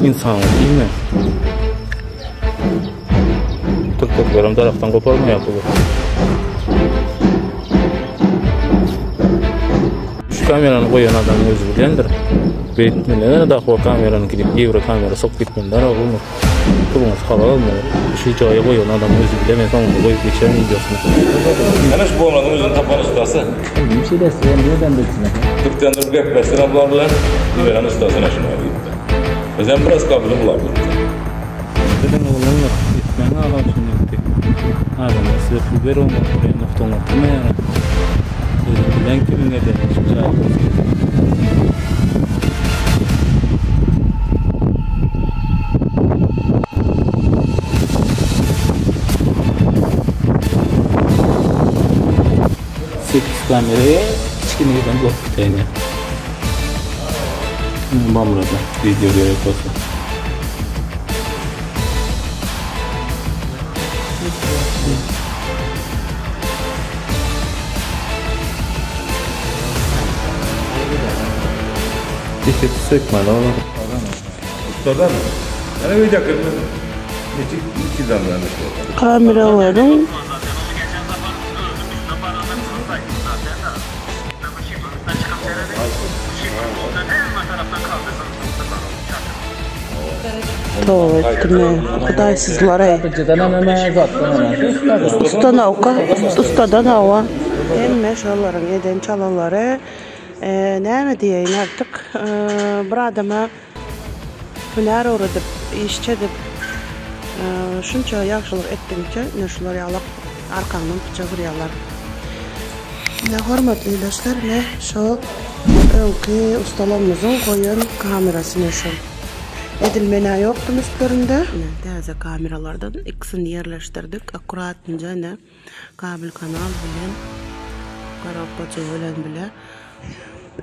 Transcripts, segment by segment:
Ynsan diýme. Tirkeklerem daragtdan goparmaýar puly. Şu kamerany goýan adamyň özi bilendir. Beýtmeliler da o kamerany gidip ýewro kamera sokup gitmeliler oglumy. Puluňyz halal bolmaly. Şu jaýy goýan adamyň özi bilen men soňunda goýup geçerin wideosyny. Ene şu bolmadyň özüni tapan ustasy. Kim şeýle sen nirden bilsin? Türkden durup gepleşsin bular bilen. Iberen ustasy ene şunu diýipdi. Özem biraz kabili bular bilipdi. Biziň oglanlar etmäň agam şuny etdi. Adamlar size pul berip oňa buraya nokta oňartmaýar. Özüň bilen kimiň edenini şu jaýy Sekiz kameraya kiçkineden bolup gidäýne. Bamrada video gerek bolsa. Ticket sökmeli olar. Ustadan. Ene video kırmızı. Neçik iki zamdan işte. Kameralaryň Toba etdim-ä. Hudaýsyzlar-aý. Ustanawka, ustadan hawa. Hemme şolaryň eden çalalary. Näme diýeýin artyk, bir adama hünär öwredip, işçi edip, şunça ýagşylyk etdigiňçe, ine şular ýalak arkaňdan pyçak urýarlar. Ine hormatly ildeşler, ine şo öňki ustalarymyzyň goýan kamerasy ine şol. Edil men-ä ýokdum üstlerinde. Ine täze kameralardan ikisini ýerleşdirdik. Akkuratynja ine kabel kanal bilen korobkajygy bilen bile.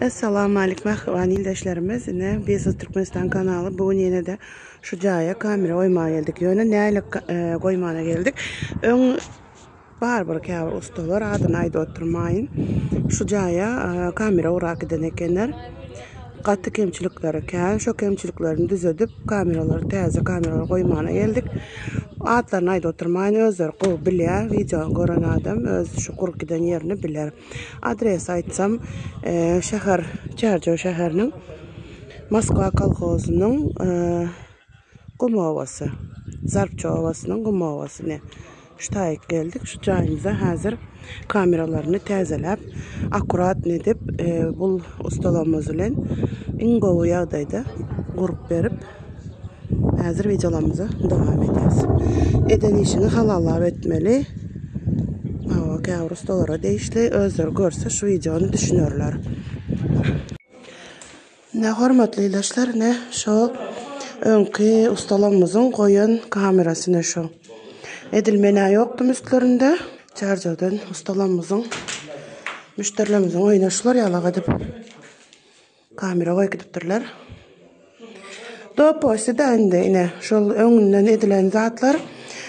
Essalamu aleýkum mähriban ildeşlerimiz. Ine Biznes Türkmenistan kanaly bu gün ýene-de şu jaýa kamera goýmaga geldik. Ýöne näle goýmana geldik. Öň Bar bir käbir ustalar adyny aýdyp oturmaýyn. Şu jaýa kamera gurap giden ekenler. Gaty kemçilikleri kän. Şo kemçiliklerini düzedip kameralary täze kameralar goýmana geldik. Atlaryny aýdyp oturmaýyn özleri gowy bilýär. Wideony gören adam öz şu gurup giden ýerini biler. Adres aýtsam şäher Çärjew şäheriniň Moskwa kolhozynyň Gum obasy. Zarpçy obasynyň Gum obasy ine. Şu taýyk geldik. Şu jaýymyza häzir kameralaryny täzeläp, akkuratny edip, bul ustalarymyz bilen iň gowy ýagdaýda gurup berip, häzir wideolarymyza dowam edýäs. Eden işiňi halallap etmeli. Hawa, käbir ustalara degişli, özleri görse şu wideony düşünerler. Ine hormatly ildeşler ine şo öňki ustalarymyzyň goýan kamerasy ine şo. Edil menä ýokdum üstlerinde. Çärjewden ustalarymyzyň müşderilerimiziň öýüne şular ýalak edip kamera goýup gidipdirler. Doposy da indi ine şol öňünden edilen zatlar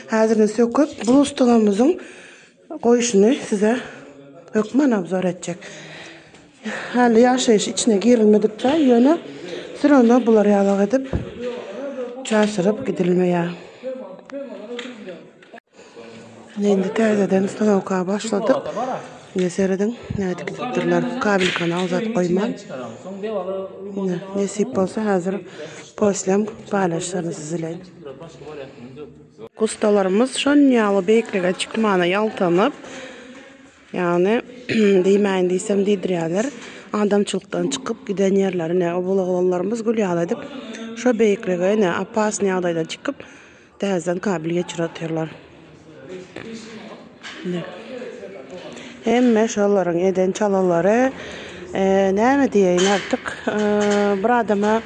häzirine söküp bu ustalarymyzyň goýşuny size hökman obzor etjek. Häli ýaşaýyş içine girilmedik jaý, ýöne sürende bular ýalak edip çaşyryp gidilmeýär. Indi täzeden ustanowka başladyk. Ine serediň, nädip gidipdirler. Kabel kanal zat goýman. Ine, nesip bolsa häzir poslem paýlaşaryn siz bilen. Ustalarymyz şonýaly beýiklige çykmana ýaltanyp, Ýagny, diýmäýin diýsem diýdirýärler. Adamçylykdan çykyp giden ýerleri ine, obul oglanlarymyz gül ýaly edip, şo beýiklige ine, opasnyý ýagdaýda çykyp, täzeden kabel geçirip otyrlar. Ine. Hemme şolaryň eden çalalary, näme diýeýin artyk, bir adama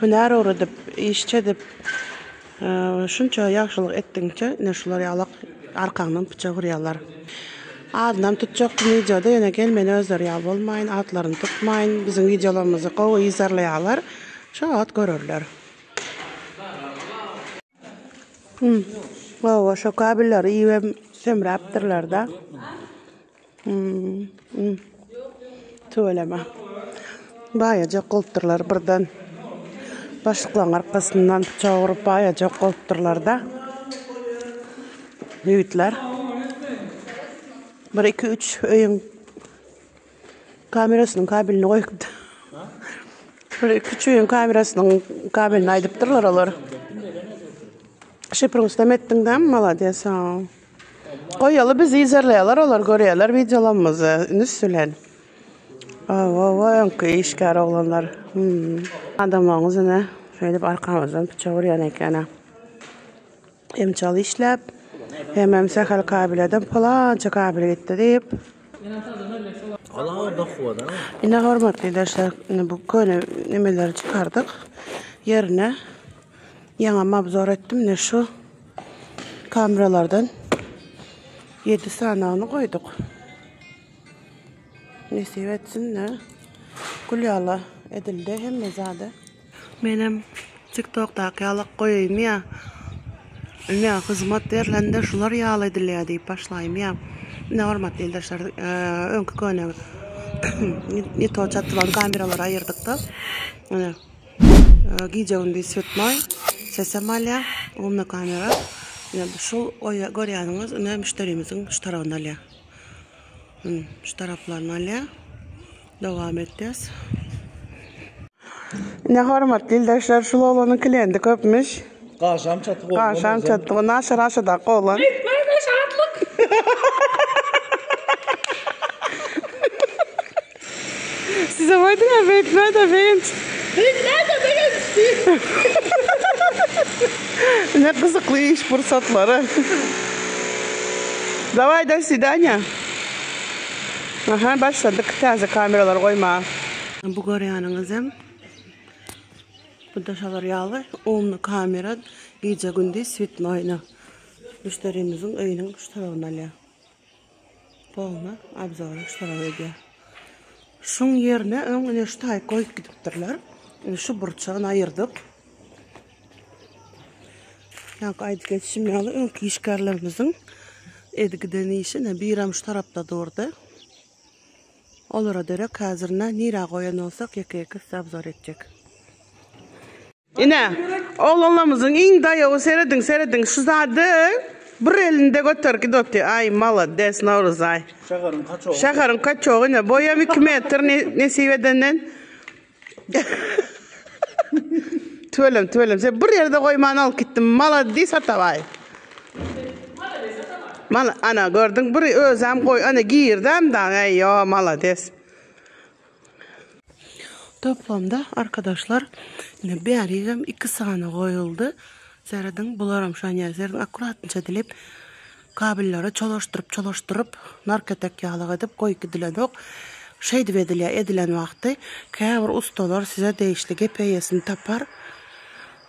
hünär öwredip, işçi edip, Şunça ýagşylyk etdiňçe ine şular ýalak arkaňdan pyçak urýarlar. Adynam tutjakdym wideoda ýöne gel men özleri ýaly bolmaýyn atlaryny tutmaýyn biziň wideolarymyzy gowy yzarlaýarlar şo wagt görerler. Hum hawa şo kabelleri iýibem semräpdirlerdä. Hum tüweleme. Baýajak bolupdyrlar birden. Başlyklaryň arkasyndan pyçak urup baýajak bolupdyrlar-da. Ýigitler. Bir, iki, üç öýüň kamerasynyň kabelini goýupdy. Bir, iki, üç öýüň kamerasynyň kabelini aýdypdyrlar olar. Şifriň üstüne etdiň dämi, malades. Goýaly bizi yzarlaýarlar olar görýärler wideolarymyzy üns bilen. Hawa, öňki işgär oglanlar. Hmm. Adamlaryňyz ine şeýdip arkamyzdan pyçak urýan eken-ä. Hem çal işläp, hemem sähel kabeleden pylança kabel gitdi diýip. Ine hormatly ildeşler, ine bu köne nemeleri çykardyk. Ýerine ýaňam obzor etdim. Ine şu kameralardan 7 sanagyny goýduk. Nesip etsin-de. Gül ýaly edildi hemme zady. Menem TikTokdaky ýalak goýaýmy ýa? Ine, hyzmat berlende şular ýaly edilýär diýip başlaýmy ýa? Ine, hormatly ildeşler, öňki köne ne to çatylan kameralary aýyrdyk-da. Ine, gije-gündiz svetnoý, sesem alýar, umna kamera. Ine, şul görýäniňiz, ine, müşderimiziň şu tarabyny alýar. Şu taraplaryny alýar. Dowam etýäs. Ine hormatly ildeşler şul oglanyň klienti köpmüş. Gaşam çatyk oglan. Gaşam çatyk naşa raşadak oglan. Beýtmäge şatlyk. Size boýdum ya beýtmäde begenç. Beýtmäde begenç diýip. Ine gyzykly iş pursatlary. Daway do swidanýa. Aha başladyk täze kameralar goýmaga. Bu görýäniňizem bu da şolar ýaly umny kamera gije gündiz switnoýna müşderimiziň öýüniň şu tarabyny alýar. Polny obzory şu taraba edýär. Şuň ýerine öň ine şu taýy goýup gidipdirler. Ine şu burçagyny aýyrdyk. Ýaňky aýdyp geçişim ýaly öňki işgärlerimiziň edip giden işi ine birem şu tarapda durdy. Olara derek häzir ine nirä goýan bolsak ýeke-ýeke size obzor etjek. Ine, oglanlarymyzyň iň daýawy serediň, serediň şu zady bir elinde göterip gidip otyr. Aý, malades, Nowruzaý. Şäheriň kaçogy. Şäheriň kaçogy ine, boýam 2 metr nesip edenden. Tüwelem, tüwelem. Sen bir ýerde goýman alyp gitdim. Malades Atabaý. Mal, ana gördüň bir özem goý, ana girdem da, eý, malades. Toplamda arkadaşlar ine bärigem 2 sany goýuldy. Serediň bularam şonýa serediň akkuratynça dilip kabelleri çolaşdyryp çolaşdyryp narketek ýalyk edip goýup gidilenok. Şeýdip edilýär edilen wagty käbir ustalar size degişli gep eýesini tapar.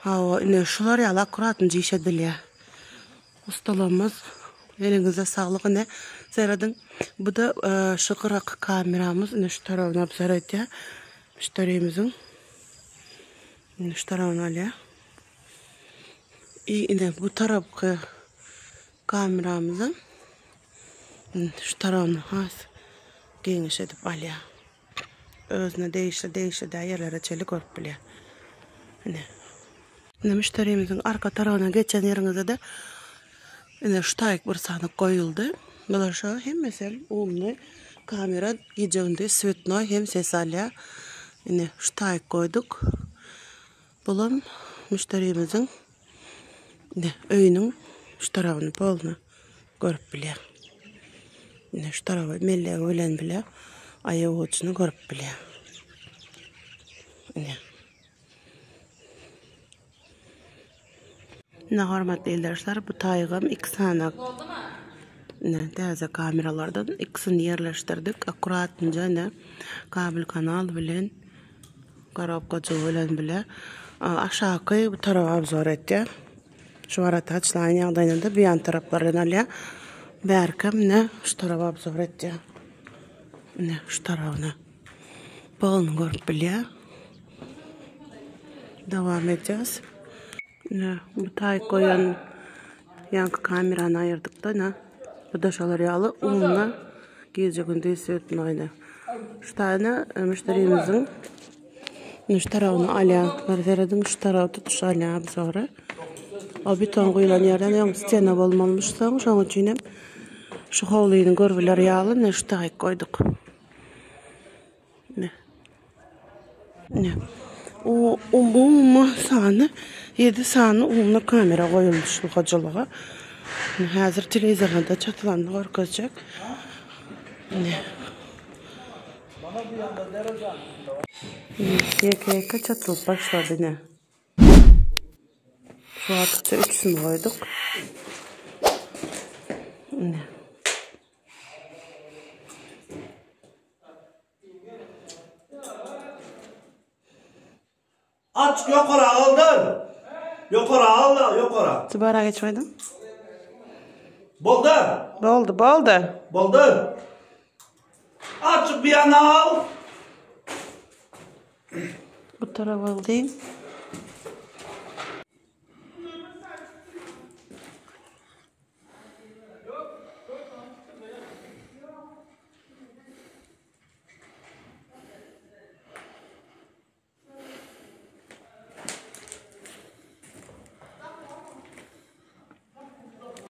Hawa ine şular ýaly akkuratynja iş edilýär. Ustalarymyz eliňize saglyk ine serediň buda şu gyraky kameramyz ine şu tarabyny alyp seredýär müşderimiziň ine şu tarabyny alýar i ine bu tarapky kameramyzam şu tarabyny has giňiş edip alýar özüne degişli degişli däl ýerlere çenli görüp bilýär ine Ine müşderimiziň arka tarabyna geçen ýeriňizde-de ine şu taýyk bir sany goýuldy. Bular şu hemmesi hem umny kamera gije-gündiz swetnoý hem ses alýar. Ine şu taýyk goýduk. Bulam müşderimiziň ine öýüniň şu tarabyny polny görüp bilýär. Ine şu taraby mellegi bilen bile aýagujuny görüp bilýär. Ine. Ine hormatly ildeşler, bu taýgam iki sany ine täze kameralardan ikisini ýerleşdirdik. Akkuratynja ine kabel kanal bilen korobkajygy bilen bile aşaky bu taraba obzor etýär. Şu arada açylan ýagdaýynda bu ýan taraplardan alýar. Bärkem ine şu taraba obzor etýär. Ine şu tarabyna. Bagyny görüp bilýär. Dowam edýäs. Ine, bu taýy goýan ýaňky kamerany aýyrdyk-da, ine. Bu da şolar ýaly umna gije-gündiz svetnoýny. Şu taýyna e, müşderimiziň Indi şu tarabyny alýarlar. Serediň şu taraby tutuş alýar abzory. O beton guýlan ýerden öň stena bolmalymyş soň şoň üçin hem şu howlyny görübiler ýaly ine şu taýyk goýduk. Ine. Ine. O umumy sany 7 sany umly kamera goýuldy şu hojalyga. Häzir telewizorda çatylanyny görkezjek. Ine. Ýeke-ýeke çatylyp başlady ine. Şu wagtça üçüsini goýduk. Ine. Aç ýokara galdyr. Ýokara al ýokara. Tubara geçip aýdyň. Boldy. Boldy, boldy. Boldy. Açyk bir ýana al. Bu tarafa boldy.